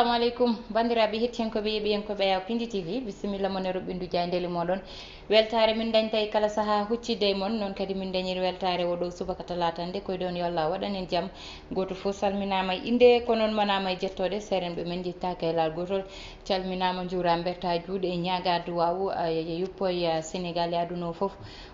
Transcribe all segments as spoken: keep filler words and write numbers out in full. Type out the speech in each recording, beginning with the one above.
Assalamu aleykum, banndiraaɓe hettiyankooɓe, yeeɓiyankooɓe Ayaw Pindi T V, bisimilla mon e roɓɓindu jaayndeeli mooɗon. Weltaare min dañta e kala sahaa huccitde e mon, noon kadi min dañiri weltaare o ɗo subaka talaata nde, koye ɗoon yo Allah waɗan en jam. Gooto fof salminaama e innde, ko noon manaama e jettooɗe, seerenɓe men njettaaka e laal gootol. Calminaama, njuuraama, mbertaa juuɗe, ñaagaa duwaawu, a, e yuppo e, a, Senegaal e aduna o fof.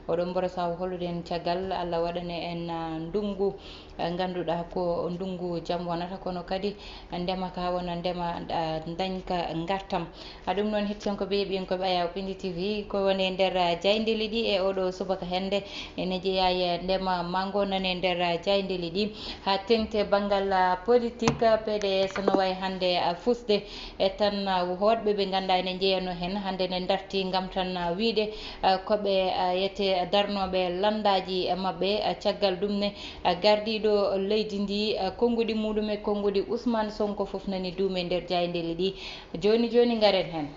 Oɗon mboro saw holude en caggal, Allah waɗane en, a, ndunngu, a, ngannduɗaa ko ndunngu jam wonata, kono kadi ndema ka wona ndema, a, dañka ngartam. A, ɗum noon, hettiyankooɓe, yeeɓiyankooɓe Ayaw Pindi T V, ko woni e nder, a, jaayndeeli ɗi e oɗo subaka hannde, ene jeyaa e ndema manngo, nani e nder, a, jaayndeeli ɗi. Haa teŋti banngal, a, politik, a, P D S no wayi hannde, a, fusde e tan, a, hoɗɓe ɓe ngannduɗaa ene njeyanoo heen, hannde ne ndarti ngam tan, a, wiyde, a, ko ɓe, a, yete darnooɓe lanndaaji maɓɓe, a, caggal ɗum ne, a, gardiiɗo leydi ndi, a, konnguɗi muɗum e konnguɗi Ousmane Sonko fof nani duume nder jaayndeeli ɗi. Jooni jooni ngaren heen.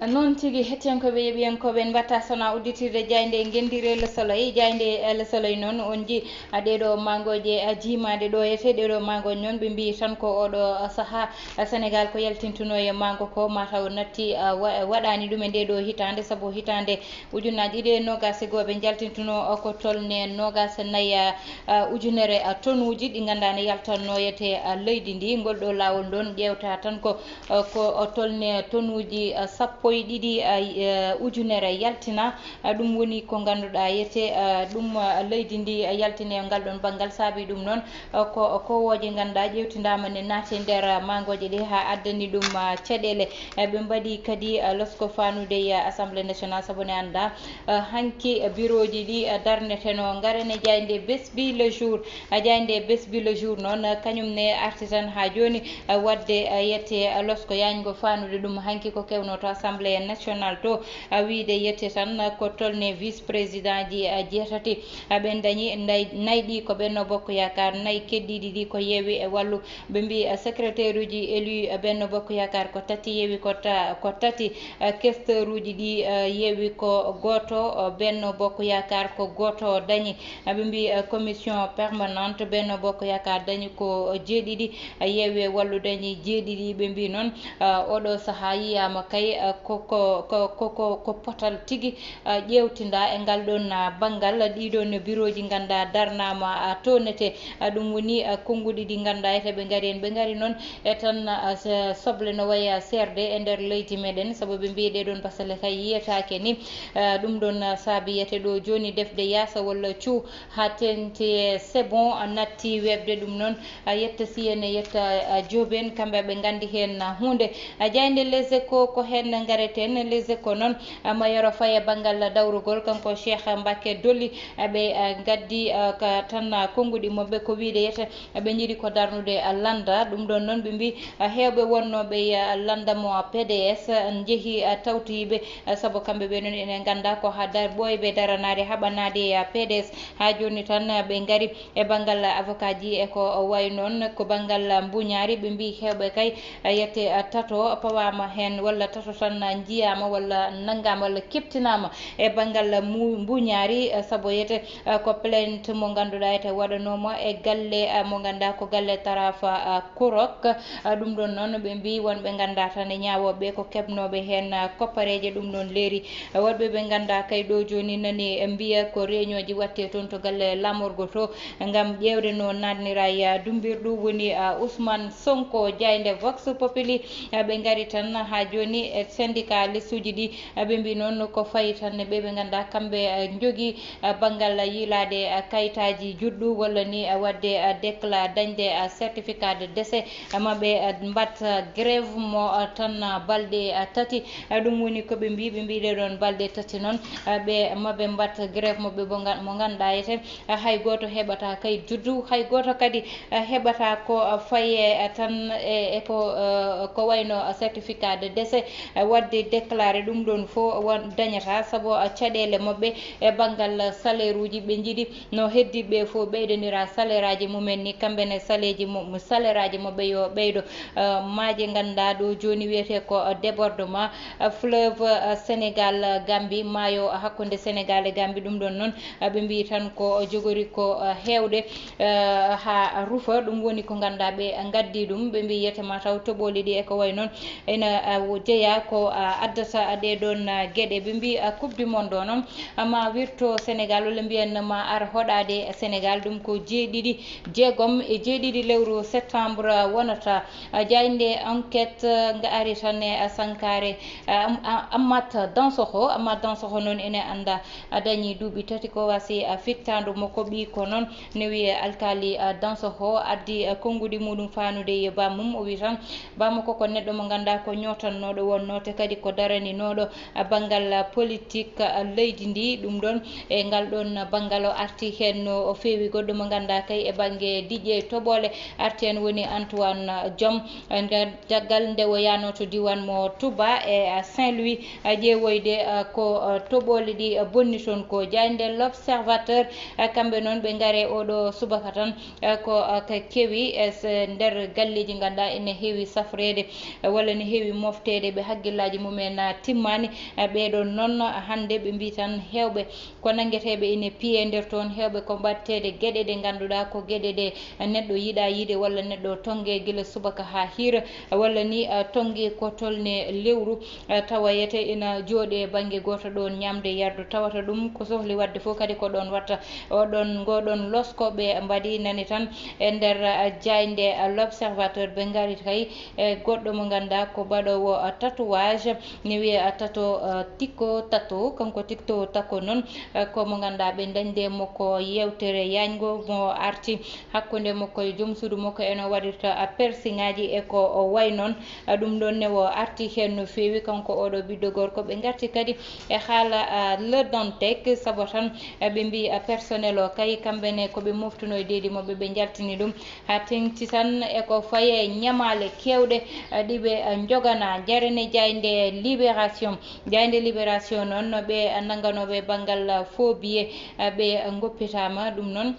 Noon tigi, hettiyankooɓe, yeeɓiyankooɓe, en mbaɗta sona udditirde jaaynde ngenndiire Le Soleil. Jaaynde, eh, Le Soleil noon, on nji a ɗeɗo maangooje, a, jiimaaɗe ɗo e te ɗeɗo maangooje noon, ɓe mbiyi tan ko oɗo, a, sahaa, a, Senegaal ko yaltintunoo e maango ko mataw natti, a, wa-, waɗaani ɗum e nde ɗo hitaande, sabu hitaande ujunnaaji ɗiɗi e noogaas e goo ɓe njaltintunoo, o, ko tolne noogaas e nayi, a, a, ujunere, a, tonuuji ɗi ngannduɗaa ne yaltannoo e te, a, leydi ndi. Ngol ɗo laawol ɗoon ƴeewta tan ko, o, ko, o, tolne tonuuji, a, sappo e ɗiɗi, a, e, ujunere yaltina. A, ɗum woni ko ngannduɗaa yete, a, ɗum, a, leydi ndi, a, yaltine e ngal ɗoon banngal. Saabi ɗum noon, a, ko, o, kowooje ngannduɗaa ƴeewtindaama ne naati e nder, a, maangooje ɗe haa addani ɗum, a, caɗeele. A, ɓe mbaɗi kadi, a, losko faanude e, a, Assemblée nationale, sabu ne anndaa, a, hanki, a, birooji ɗi, a, darnetenoo. Ngaren e jaaynde Bés Bi Le Jour. A, jaaynde Bés Bi Le Jour noon, a, kañum ne arti tan haa jooni, a, waɗde, a, yette, a, losko yaajngo faanude ɗum hanki ko kewnoo to Assemblée nationale to, a, wiyde yette tan, a, ko tolne vice président ji, a, jeetati, a, ɓen dañi nay-, nayi ɗi ko Benno Bokk Yaakaar, nayi keddiiɗi ɗi ko Yewwi e Wallu. Ɓe mbiyi, a, secrétaire uji élu, a, Benno Bokk Yaakaar ko tati, Yewwi ko ta-, ko tati, a, questeur uji ɗi, a, Yewwi ko gooto, a, Benno Bokk Yaakaar ko gooto dañi. A, ɓe mbiyi, a, commission permanente Benno Bokk Yaakaar dañi ko jeeɗiɗi, a, Yewwi e Wallu dañi jeeɗiɗi. Ɓe mbiyi noon, a, oɗo sahaa yiyaama kay, a, ko, ko, ko, ko, ko, ko potal tigi, a, ƴeewtinda e ngal ɗoon, a, banngal. Ɗii ɗoon birooji ngannduɗaa darnaama, a, toonete, a, ɗum woni, a, konnguɗi ɗi ngannduɗaa ete ɓe ngari heen. Ɓe ngari noon e tan, a, se-, soble no wayi, a, seerde e nder leydi meɗen, sabu ɓe mbiyi ɗee ɗoon basale kay yiyetaake ni. A, ɗum ɗoon, a, saabi yete ɗo jooni defde yaasa walla cuu haa teŋti e c'est bon, a, natti weeɓde. Ɗum noon, a, yetta siyen e yetta, a, jooben, kamɓe ɓe nganndi heen, a, huunde. A, jaaynde Les Échos ko heen ngareten. Les Échos noon, a, ma yoro faye banngal dawrugol, kanko Cheikh Mbacké Dolly, a, ɓe, a, ngaddi, a, ka tan, a, konnguɗi maɓɓe ko wiyde yetta ɓe njiɗi ko darnude, a, lannda. Ɗum ɗoon noon ɓe mbii, a, heewɓe wonnooɓe e, a, lannda mo, a, P D S, a, njehi, a, tawtoyiiɓe, a, sabu kamɓe ɓe noon ene ngannda ko haa dar-, ɓooyɓe daranaade haɓanaade e, a, P D S. Haa jooni tan, a, ɓe ngari e banngal avocat ji e ko wayi noon ko banngal mbuñaari. Ɓe mbii heewɓe kay, a, yette, a, tato pawaama heen walla tato tan, a, njiyaama walla nanngaama walla keɓtinaama e banngal mu-, mbuñaari, a, sabu yete a, ko plainte mo ngannduɗaa ete waɗanooma e galle, a, mo ngannduɗaa ko galle Tarafa, a, Kurok. A, ɗum ɗoon noon ɓe mbii wonɓe ngannduɗaa tan e ñaawooɓe ko keɓnooɓe heen, a, koppareeje. Ɗum ɗoon leeri, a, woɗɓe ɓe ngannduɗaa kay ɗo jooni nani mbiya ko réunion ji waɗtee toon to galle laamorgo to ngam ƴeewde no naatnira e, a, dumbirɗu woni, a, Ousmane Sonko. Jaaynde Vox Populi, a, ɓe ngari tan haa jooni e syndicat lesuuji ɗi. A, ɓe mbii noon ko fayi tan e ɓe ɓe ngannduɗaa kamɓe, a, njogii, a, banngal yiilaade, a, kayitaaji juddu walla ni, a, waɗde, a, décla-, dañde, a, certificat de décès, a, ma ɓe, a, mbaɗ, a, grève mo, a, tan, a, balɗe, a, tati. A, ɗum woni ko ɓe mbii, ɓe mbii ɗee ɗoon balɗe tati noon, a, ɓe ma ɓe mbaɗ grève mo ɓe mo ngan-, mo ngannduɗaa ete, a, hay gooto heɓataa kayit juddu, hay gooto kadi, a, heɓataa ko, a, faye, a, tan e, e ko, a, ko wayno, a, certificat de décès, a, waɗde déclaré ɗum ɗoon fof won dañata, sabu caɗeele maɓɓe e banngal salaire uji ɓe njiɗi no heddiiɓe fof ɓeydondiraa salaire aji mumen ni, kamɓe ne salaire ji mu-, salaire aji maɓɓe yo ɓeydo. Eh, maaje ngannduɗaa ɗo jooni wiyetee ko débordement, eh, fleuve, eh, Sénégal, eh, Gambie, maayo hakkunde Sénégal e Gambie, ɗum ɗoon noon, eh, ɓe mbiyi tan ko jogori ko, eh, heewde, eh, haa rufa. Ɗum woni ko ngannduɗaa ɓe ngaddi ɗum, ɓe mbiyi yete ma taw toɓooli ɗi e ko wayi noon ina, eh, jeyaa ko, eh, addata ɗee ɗoon, eh, geɗe. Ɓe mbiyi, eh, Coupe du Monde o noon, eh, ma wirto Sénégal, walla mbiyen ma ar hoɗaade Sénégal, ɗum ko jeeɗiɗi, jeegom e jeeɗiɗi lewru septembre, eh, wonata. Eh, jaaynde Enquête, eh, nga ari tan e, eh, sankaare, eh, Am-, A-, Amath Dansokho. Amath Dansokho noon ene annda, eh, dañi duuɓi tati ko wasi, eh, fittaandu makko ɓiy ko noon ne wiyee alkaali, eh, Dansokho addi, eh, konnguɗi muɗum faanude e bammum. O wi tan bammakko ko neɗɗo mo ngannduɗaa ko ñootannooɗo wonnoo, te kadi ko daraninooɗo, eh, banngal, eh, politique, eh, leydi ndi. Ɗum ɗoon e ngal ɗoon banngal o arti heen no o feewi. Goɗɗo mo ngannduɗaa kay e bannge diƴƴe toɓoole arti heen woni Antoine Diome. Eh, nder Caggal nde o yahnoo to diiwaan mo Touba e, eh, Saint-Louis, eh, ƴeewoyde, eh, ko, eh, toɓooli ɗi, eh, bonni toon ko. Jaaynde L'Observateur, eh, kamɓe noon ɓe ngare oɗo subaka tan, eh, ko, eh, ko kewi e s-, nder galleeji ngannduɗaa ene heewi safreede, eh, walla ne heewi mofteede ɓe hakkillaaji mumen, eh, timmaani. Eh, ɓee ɗoon noon hannde ɓe mbii tan heewɓe ko nanngeteeɓe ine piyee nder toon, heewɓe ko mbaɗteede geɗe ɗe ngannduɗaa ko geɗe ɗe neɗɗo yiɗaa yiide walla neɗɗo tonnge gila subaka haa hiira, walla ni, ah, tonnge ko tolne lewru, ah, tawa yete ina jooɗe bannge gooto ɗoon ñaamde yardu, tawata ɗum ko sohli waɗde fof kadi ko ɗoon watta. Oɗon, ngoɗon losko ɓe mbaɗi nani tan e nder, ah, jaaynde, ah, L'Observateur, ɓe ngari kay e goɗɗo mo ngannduɗaa ko baɗoowo, ah, tatouage, ne wiyee, ah, Tato, ah, Tikko Tato, kanko Tikto Tako noon, ah, ko mo ngannduɗaa ɓe ndañde mo ko yeewtere yaañgo mo arti hakkunde makko e joom suudu makko, eno waɗirta, ah, piercing aji e ko o wayi noon. Ah, ɗum ɗoon ne o arti heen no feewi, kanko oɗo ɓiɗɗo gorko. Ɓe ngarti kadi e haala, ah, Le Dantec, sabu tan, ah, ɓe mbii, ah, personnel o kay, kamɓe ne ko ɓe moftuno e deedi maɓɓe, ɓe njaltini ɗum. Haa teŋti tan e ko faye ñamaale keewɗe, eh, ɗi ɓe, eh, njogana. Jaren e jaaynde Libération. Jaaynde Libération noon, ɓe nannganooɓe banngal, eh, faux billet, eh, ɓe ngoppitaama. Ɗum noon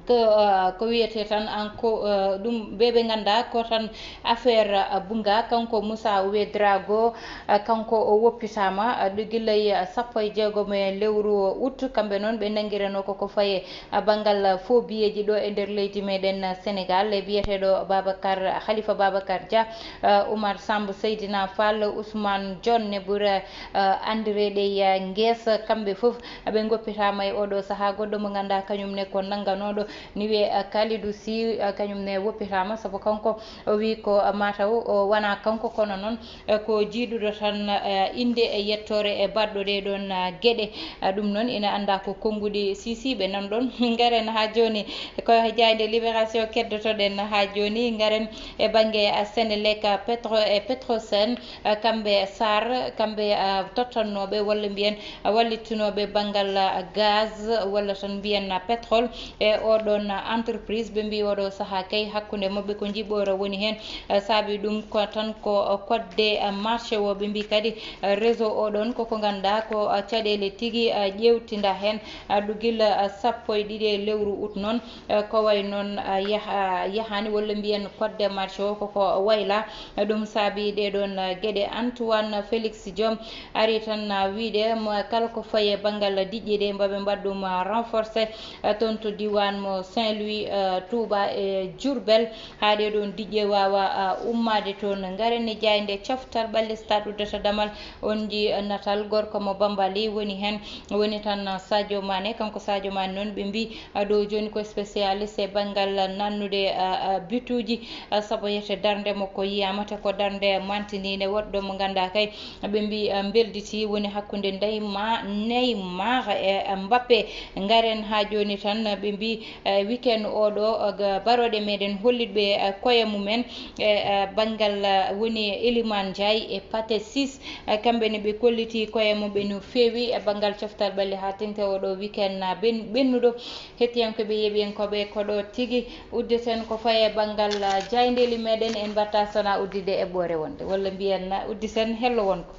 ko, eh, ko wiyetee tan an ko, eh, ɗum ɓe ɓe nganndaa ko tan affaire, eh, Bunga, kanko Moussa Ouedraogo, eh, kanko o woppitaama, eh, ɗo gila e, eh, sappo e jeegom e lewru août. Kamɓe noon ɓe nanngiranoo ko ko faye a banngal faux billetji ɗo e nder leydi meɗen Sénégal, e biyeteeɗo Babacar, Khalifa Babacar Dia, eh, Oumar Samb, Seydina Fall, Ousmane Dione, ɓura, eh, anndireede e Ngees, kamɓe fof ɓe ngoppitaama e oɗo sahaa. Goɗɗo mo ngannduɗaa kañum ne ko nannganooɗo, ni wiyee, eh, Kalidou Sy, eh, kañum ne woppitaama sabu kanko o wi ko mataw o wonaa kanko, kono noon, eh, ko jiiduɗo tan, eh, innde e yettoore e baɗɗo ɗee ɗoon, eh, geɗe. Eh, ɗum noon ina anndaa ko konnguɗi siisiiɓe nan ɗoon. Ngaren haa jooni ko jaaynde Libération keddotoɗen haa jooni. Ngaren e bannge, eh, Senelec, eh, Petro-, e Petrosen, eh, kamɓe Sar, kamɓe, eh, tottannooɓe walla mbiyen, eh, wallittunooɓe banngal, eh, gaz walla tan mbiyen, eh, pétrole e oɗoon entreprise. Ɓe mbii oɗo sahaa kay hakkunde maɓɓe ko njiɓoora woni heen, eh, saabi ɗum ko tan ko, eh, kodde, eh, marché o. Ɓe mbii kadi, eh, réseau oɗoon koko ngannduɗaa ko, eh, caɗeele tigi, eh, ƴeewtinda heen, eh, ɗo gila, eh, sappo e ɗiɗi e lewru août noon, eh, ko wayi noon, eh, yaha-, yahaani walla mbiyen kodde marché o koko wayla. Eh, ɗum saabi ɗee ɗoon, eh, geɗe. Antoine Félix Diome ari tan, ah, wiide mo kala ko faye banngal diƴƴe ɗe, mbaɓe mbaɗ ɗum, ah, renforcé, ah, toon to diiwaan mo Saint-Louis, ah, Touba e Diourbel, haa ɗee ɗoon diƴƴe waawa, ah, ummaade toon. Ngaren e jaaynde coftal ɓalli stade uddata damal, on nji, ah, natal gorko mo Bambali woni heen, woni tan, ah, Sadio Mané. Kanko Sadio Mané noon ɓe mbii, ah, ɗo jooni ko spécialiste e banngal nannude, ah, ah, bituuji, ah, sabu yete darnde makko yiyaama te ko darnde mantiniinde. Woɗɗo mo ngannduɗaa kay ɓe mbii, eh, mbelditii woni hakkunde Ndeyma-, Neymar e, eh, Mbappé. Ngaren haa jooni tan, ɓe mbii, Eh, weekend oɗo, eh, ga-, baroɗe meɗen hollitɓe, eh, koye mumen, e, eh, banngal, eh, woni Eliman Ndiaye e Pate Sis. Eh, kamɓe ne ɓe kolliti koye muɓe no feewi e banngal coftal ɓalli haa teŋti oɗo weekend na ben-, ɓennuɗo. Hettiyankoɓe, yeeɓiyankoɓe, ko ɗo tigi uddeten ko faye banngal, eh, jaayndeeli meɗen. En mbatta sona uddide eɓɓoore wonde, walla mbiyen na udditen hello wonko.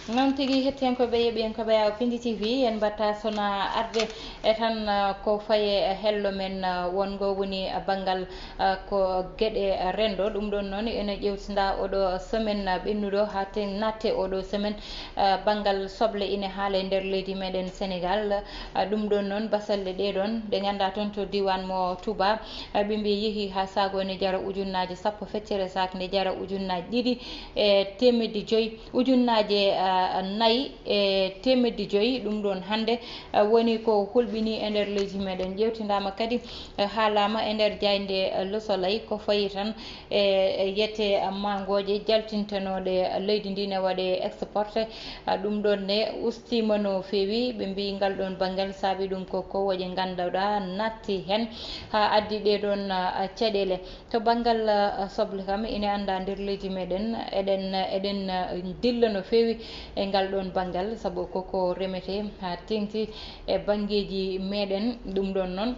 Noon tigi, hettiyankoɓe, yeeɓiyankoɓe Awa Pindi T V, en mbatta sona arde e tan, uh, ko faye hello men, uh, wongo woni, uh, banngal, uh, ko geɗe renndo. Ɗum ɗon noon ene ƴewtinda oɗo semaine, uh, ɓennuɗo haa ten natte oɗo semaine, uh, banngal soble ine haala e nder leydi meɗen Sénégal. Uh, ɗum ɗon noon basalle ɗe ɗon ɗe ngannda toon to diwan mo Touba, uh, ɓe mbi yehi haa sago ne jara ujunnaaji sappo, feccere saak nde jara ujunnaaji ɗiɗi e teemedde joyi. Ujunnaaje, ah, nayi e teemedde joyi, ɗum ɗon hannde, ah, woni ko hulɓini e nder leydi meɗen. Ƴeewtindaama kadi, ah, haalaama e nder jaaynde, ah, Le Soleil ko fayi tan e, e yete, ah, maangooje jaltintanooɗe, ah, leydi ndi ne waɗe exporté. Ah, ɗum ɗon ne ustiima no feewi, ɓe mbiyi ngal ɗon banngal saabi ɗum ko kowooje ngannduɗaa natti heen haa addi ɗee ɗon, ah, caɗeele. To banngal, ah, soble kam, ine annda nder leydi meɗen, eɗen, eɗen, ah, dilla no feewi e ngal ɗon banngal, sabu koko remete haa teŋti e banngeeji meɗen. Ɗum ɗon noon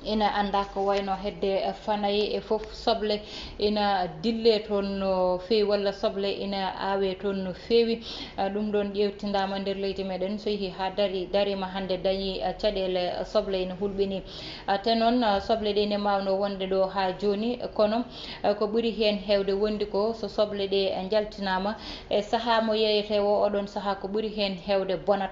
ina annda ko wayno hedde, ah, fanay e fof soble ina dille toon no feewi, walla soble ina aawe toon no feewi. Ah, ɗum ɗon ƴeewtindaama nder leydi meɗen, so yehi haa dari, darima hannde dañi, ah, caɗeele, ah, soble ina hulɓini. Ah, te noon, ah, soble ɗe ne maawno wonde ɗo haa jooni, kono, ah, ko ɓuri heen heewde wondi ko so soble ɗe njaltinaama e sahaa mo yeeyetee o, oɗon sahaa ko ɓuri heen heewde bonat,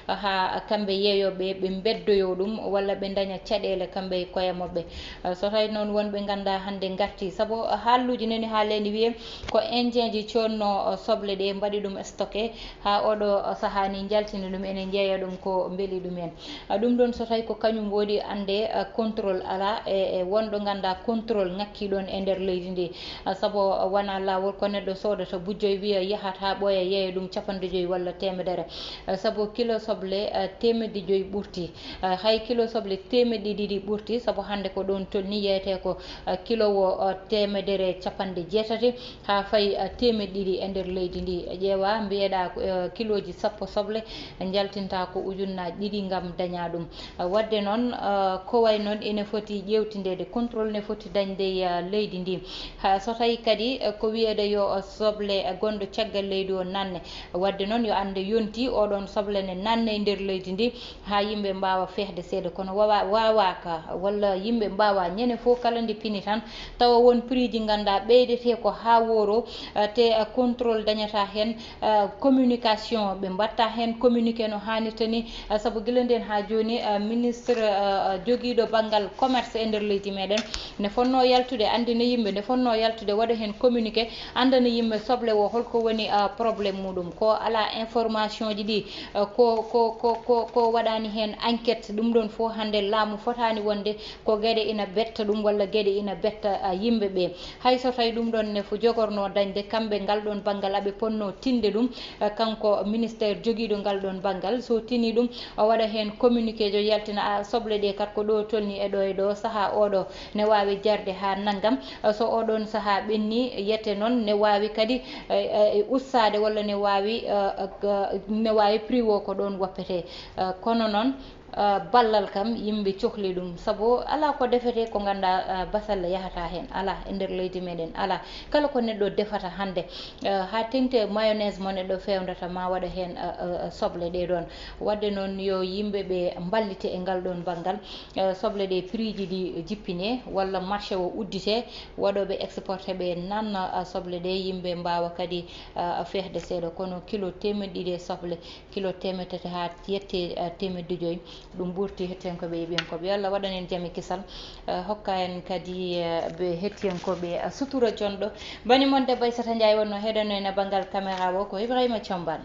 ah, haa kamɓe yeeyooɓe ɓe mbeddoyoo ɗum walla ɓe ndaña caɗeele kamɓe e koye maɓɓe. Ah, so tawi noon wonɓe ngannda hannde ngarti, sabu, ah, haalluuji nani haa leydi wiyee ko Indien ji coodno, ah, soble ɗe mbaɗi ɗum stocké haa oɗo, ah, sahaa ni njaltini ɗum ene njeeya ɗum ko mbeli ɗum en. Ah, ɗum ɗon so tawi ko kañum woodi annde, ah, contrôle alaa e, e wonɗo ngannda contrôle ŋakki ɗon e nder leydi ndi. Ah, sabu, ah, wona laawol ko neɗɗo soodata bujjoy wiya yahat haa ɓooya yeeya ɗum capanɗe joyi walla teemedere. Ah, sabu kilo soble, ah, teemedde joyi ɓurti. Ah, hay kilo soble teemedde ɗiɗi ɓurti, sabu hannde ko ɗon tolni yeeyetee ko, ah, kilo o, ah, teemedere capanɗe jeetati. Haa fayi, ah, teemedde ɗiɗi e nder leydi ndi. Ƴeewa, mbiyeɗaa ko, ah, kilooji sappo soble njaltinta ko ujunnaaji ɗiɗi ngam daña ɗum. Ah, waɗde noon, ah, ko way noon ene foti ƴeewtindeede, contrôle ne foti dañde e, ah, leydi ndi. Haa so tawi kadi, ah, ko wiyeede yo, ah, soble, ah, gonɗo caggal leydi o nanne. Waɗde noon yo annde yonti oɗon soble ne nanne e nder leydi ndi. Haa yimɓe mbaawa fehde seeɗa, kono wawa-, waawaaka, walla yimɓe mbaawa ñande fof kala nde pini tan, tawa won prix ji ngannda ɓeydetee ko haa wooro, eh, te, eh, contrôle dañata heen, eh, communication, ɓe mbatta heen communiqué no haanirta ni, eh, sabu gila ndeen haa jooni, eh, ministre, eh, jogiiɗo banngal commerce e nder leydi meɗen ne fonnoo yaltude, anndina yimɓe, ne fonnoo yaltude, waɗa heen communiqué, anndana yimɓe soble o holko woni, ah, problème muɗum. Ko alaa information ji ɗi, ah, ko, ko, ko, ko, ko waɗaani heen enquête, ɗum ɗon fof hannde laamu fotaani wonde ko geɗe ina betta ɗum walla geɗe ina betta, ah, yimɓe ɓe. Hay so tawi ɗum ɗon ne fof jogorno dañde kamɓe ngal ɗon banngal aɓe ponno tinde ɗum, ah, kanko ministère jogiiɗo ngal ɗon banngal, so tini ɗum o waɗa heen communiqué jo yaltina, ah, soble ɗe kat ko ɗo tolni e ɗo e ɗo sahaa oɗo ne waawi jarde haa nanngam. So oɗon sahaa ɓenni, yete noon ne waawi kadi, eh, eh, ustaade walla ne waawi, eh, eh, ne waawi prix o ko ɗoon woppetee. Eh, kono noon, eh, ballal kam yimɓe cohli ɗum, sabu alaa ko defetee ko ngannduɗaa, eh, basalla yahata heen, alaa e nder leydi meɗen, alaa. Kala ko neɗɗo defata hannde, eh, haa teŋti e mayonnaise mo neɗɗo fewndata ma waɗa heen, eh, eh, soble ɗe ɗoon. Waɗde noon yo yimɓe ɓe mballite e ngal ɗoon banngal. Eh, soble ɗe prix ji ɗi jippine walla marché o uddite, waɗooɓe exporté ɓe nanna, ah, soble ɗe yimɓe mbaawa kadi, ah, fehde seeɗa. Kono kilo teemedde ɗiɗi e soble, kilo teemedde tati haa yette, ah, teemedde joyi, ɗum ɓurti hettiyankooɓe e ɓiyankooɓe. Yo Allah waɗan en jam e kisal, ah, hokka en kadi, ah, ɓe hettiyankooɓe, ah, sutura jonɗo. Bani mon debbo Aissata Ndiaye wonno heɗano en e banngal caméra o ko Ibrahima Thiombane.